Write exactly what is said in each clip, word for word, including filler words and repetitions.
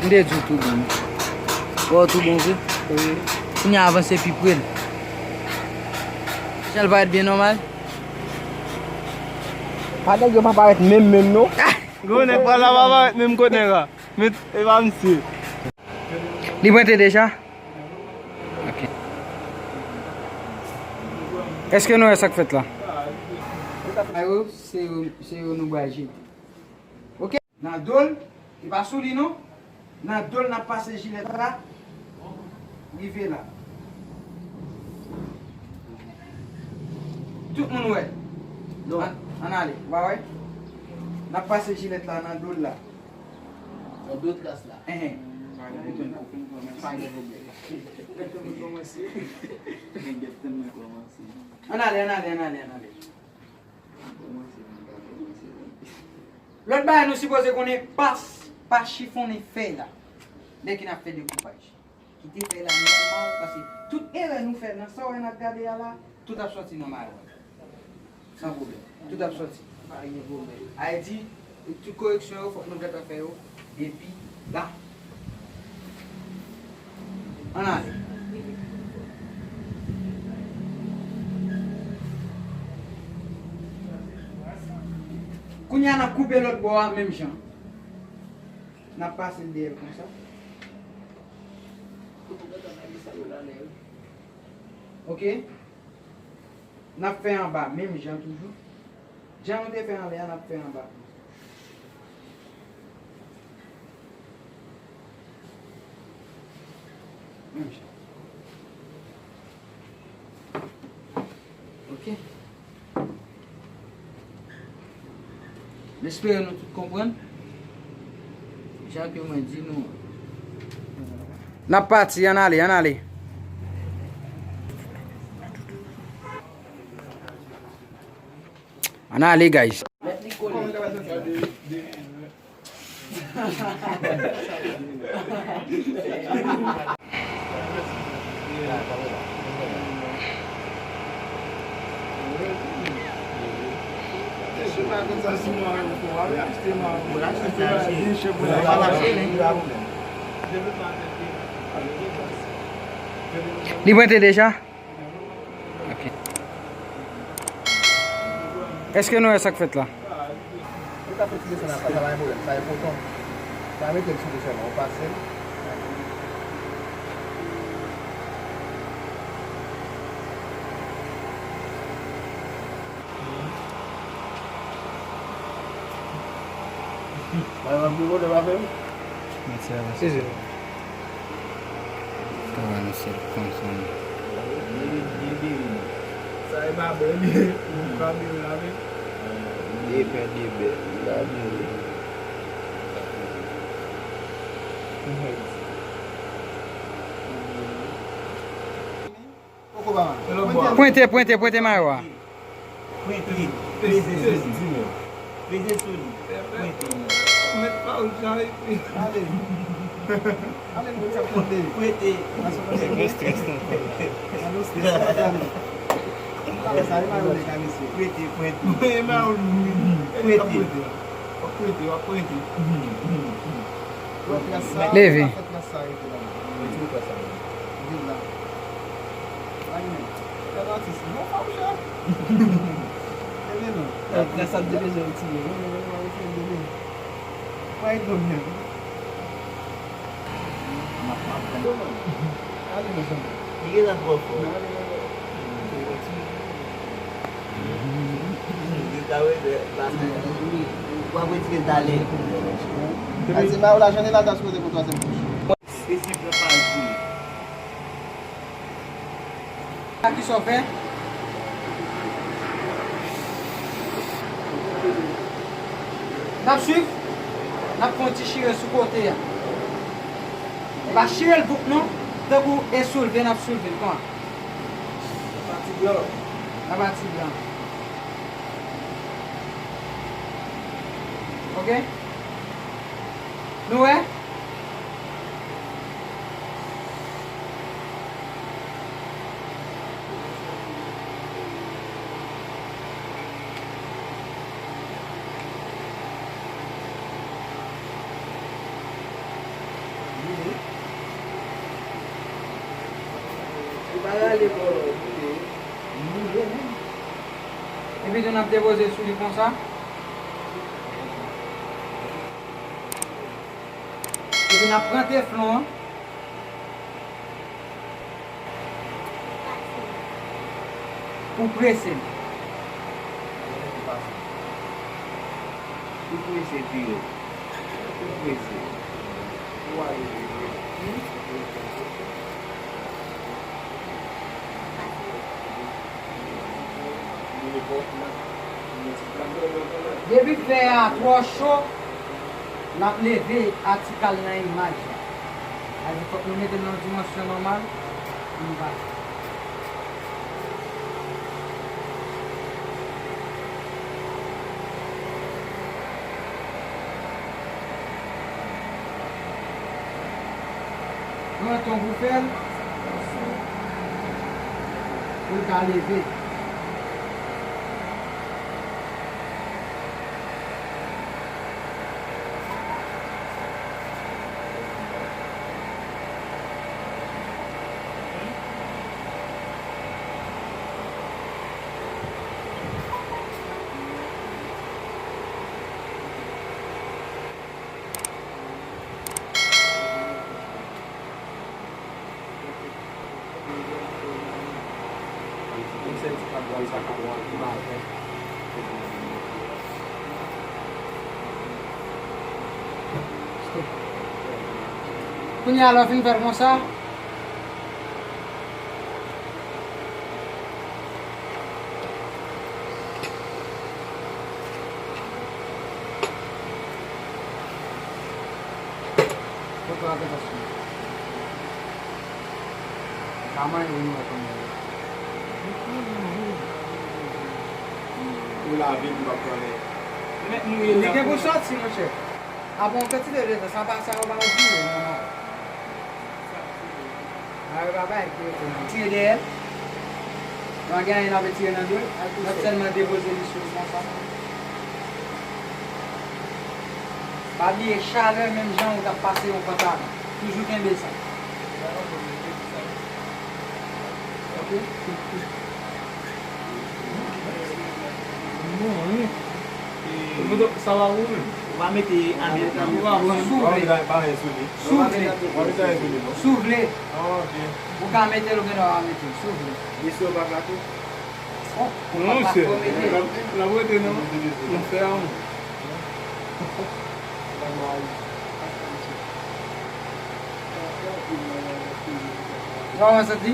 Te di w tou bon. Wè w tou bon vre? Wi. Kounye a avanse pi pre l. Jan l parèt byen nòmal. Pa nèg yo pa parèt menm menm non. Gwo nèg pa la pa parèt menm kot nèg la. Men e pa misye. Li pwente deja? Ok. Èske nou wè sa k fèt la? Sa yo, se yo, se yo nou pral jete. Ok? Nan do l, li pa sou li non. Nan do l n ap pase jilèt la. Rive la. Tout moun wè. Non. Ann, ann ale, w a wè? N ap pase jilèt la nan do l la. Nan do tras la. Enhen. Pa gen pwoblèm. Ann ale, ann ale, ann ale, ann ale. Lòt bagay nou sipoze konnen, pa, pa chifonnen fèy la. Lè ke n ap fè dekoupaj. Kite fèy la nòmal, paske tout erè nou fè nan sa w wè n ap gade a la, tout ap sòti nòmal. San pwoblèm. Tout ap sòti. Pa gen pwoblèm. Ayiti, tout koreksyon yo, fòk nou gentan fè yo depi la. Ann ale. Kounye a, n ap koupe lòt bò a menm jan. N ap pase l dèyè l konsa. Ok. N ap fè anba menm jan toujou. Jan nou te fè anlè a, n ap fè anba tou. Menm jan. Ok. M espere nou tout konprann jan ke mwen di nou an. N ap pati, ann ale, ann ale. Ann ale, guys. Li pwente deja? Ok. Èske nou wè sa k fèt la? Ou ka fè ti desann apa, sa pa gen pwoblèm, sa e poton. Sa mete l sou li sèlman, ou pase l. Mwen, mwen, mwen, mwen, mwen, mwen. Mwen, mwen, mwen. Travay nou sèl konsa. Sa e pa bon, li. Ou frape yo la, men. Li pè de bèt, li la byen, li. Pwente, pwente, pwente mayo a. Pwente. Peze sou li. Peze sou li. Pwente. Met pa ou jan epi. Ale. Ale, nou sa pwente. Pwente. Nan sou pwente. Nan nou stres, ale. Sa e mayo de ka mesye. Pwente, pwente. E mayo lou. Pwente. W ap pwente, w ap pwente. Leve. Li gentan twò fò. Li ka wete, paske w ap retire l talè. Altima, ou la jwenn li la, ta sipoze pou twazyèm kouch. Mesye pran pa l pou li. Sa ki sa w fè? N ap swiv. N ap fè yon ti chire sou kote a. E pa chire l bout non. Tankou e soulve, n ap soulve l konsa. Nan pati blan. Nan pati blan. Ok? Nou wè? Pa rale bò, koute. Epi tou n ap depoze sou li konsa. Epi n ap pran teflon an. Ou prese l. Ou prese, Piyo. Ou prese. Depi fè a twò cho, l ap leve atik al nan imaj la. Sa vle di fòk nou mete l nan yon dimansyon nòmal pou nou pa. Pran tan pou fè l, pou l ka leve. Kounye a, lè w fin fè l konsa, Ou lave pou l pa pran lè. Li gen pou soti, monchè. Apre yon kantite de tan, sa pa, sa yo pa dure, non, non. Sa yo pa bay pou yo fè non. Tire dèyè l. Lè w gen anyen w ap retire nan do l, w ap sèlman depoze li sou li konsa. Pa bliye chalè, menm jan ou t ap pase yon pantalon. Toujou kenbe sa. Ok? Bon, wi. Sa va pou ou menm? Ou pa mete amyèt nan. Ou pa pran. Sou vle. Sou vle. Sou vle. Ou ka mete l, oubyen ou pa mete l, sou vle. Mesye, ou pa gate? Oh, ou pa, pa fò mete. L ap rete nan, nan fè a, wi. Kòman w santi?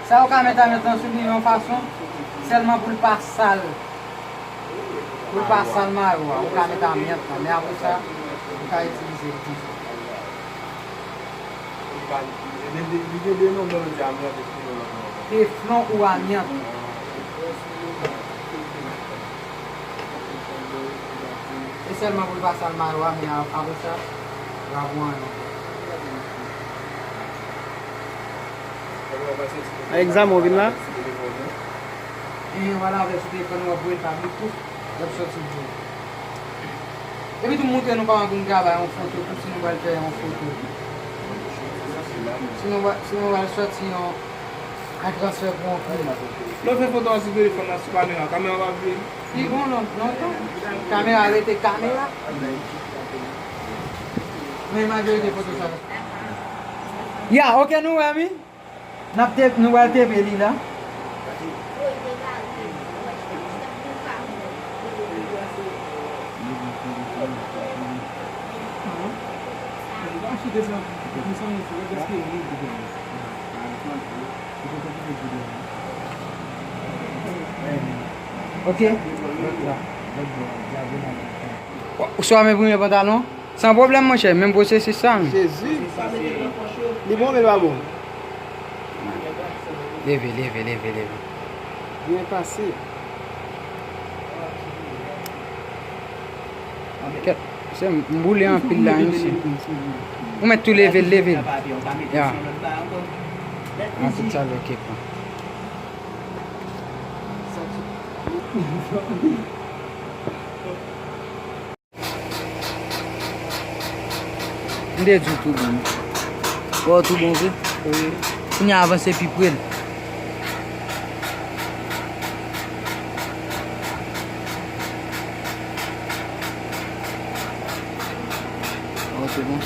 Sa ou ka met amyèt lan sou li yon fason, sèlman pou l pa sal. Pou l pa sal mayo a, ou ka met amyèt lan, men apre sa, ou ka itilize li konsa. Li gen de non, men yo di amyèt epi yon lòt non. Teflon ou amyèt. E sèlman pou l pa sal mayo a, men a-, apre sa, l ap anyen ankò. Egzanp, ou vin la? E w al avè l sou telefòn ou, w ap voye l pa Bluetooth, l ap sòti l pou ou. Epi tou, m montre nou kòman pou n ka bay yon foto tou, si nou pral fè yon foto. Si nou va, si nou pral sòti yon, yon transfè pou yon kliyan. Lè w fè foto a sou telefòn nan, sou kamera, kamera pa ap veye l. Li bon lon-, lontan. Kamera rete kamera. Men majorite foto sa. Ya, ok, nou wè, wi. N ap te-, nou pral tepe li la. Ok. Ou swa men premye pantalon? San pwoblèm, monchè, menm pwosesis sa, men. Jezi. Li bon, men li pa bon. Leve, leve, leve, leve. Byen pase. Kèt, se m boule anpil la, mesye. Ou mèt tou leve l, leve l. Ya. An tout sa, ok, pran. M te di w tou bon. Bon, tou bon vre? Wi. Kounye a avanse pi pre l. Bon, tou bon.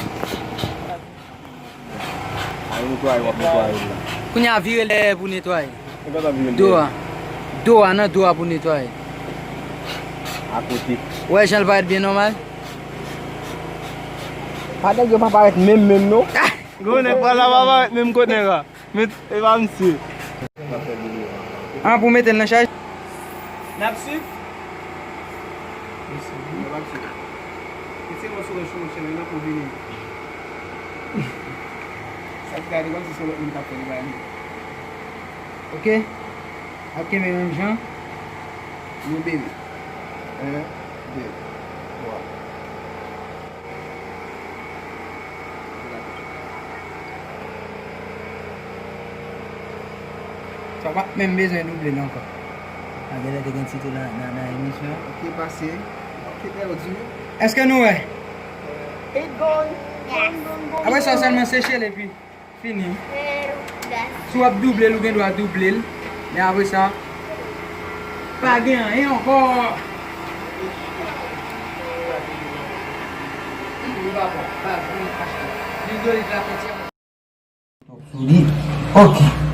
Al netwaye, w ap netwaye l la. Kounye a vire l dèyè pou netwaye. E pa ta vire l dèyè. Do a. Do a, nan do a pou netwaye. Akote. Ou wè jan l parèt byen nòmal? Pa nèg yo pa parèt menm menm non. Gwo nèg pa la pa parèt menm kot nèg la. Men e pa misye. An pou mete l nan chaj. N ap swiv. N ap swiv. Kite yon sou wèch monchè, men nan pou vini. Sa ki gade kòmsi se lòt moun k ap fè li ba li. Ok. Ap kenbe menm jan. Nou bebe. En, de, twa. Sa w pa menm bezwen double l ankò. A, genlè te gen tit ou nan, nan, nan emisyon an. Ok, pase. Ok, pèdi. Èske nou wè? It gone. Apre sa, w sèlman seche l epi fini. Si w ap double l, ou gen dwa double l. Men apre sa, pa gen anyen ankò. Li pa bon. Baz, vin achte. Li dwe li la fè ti. Solid. Ok.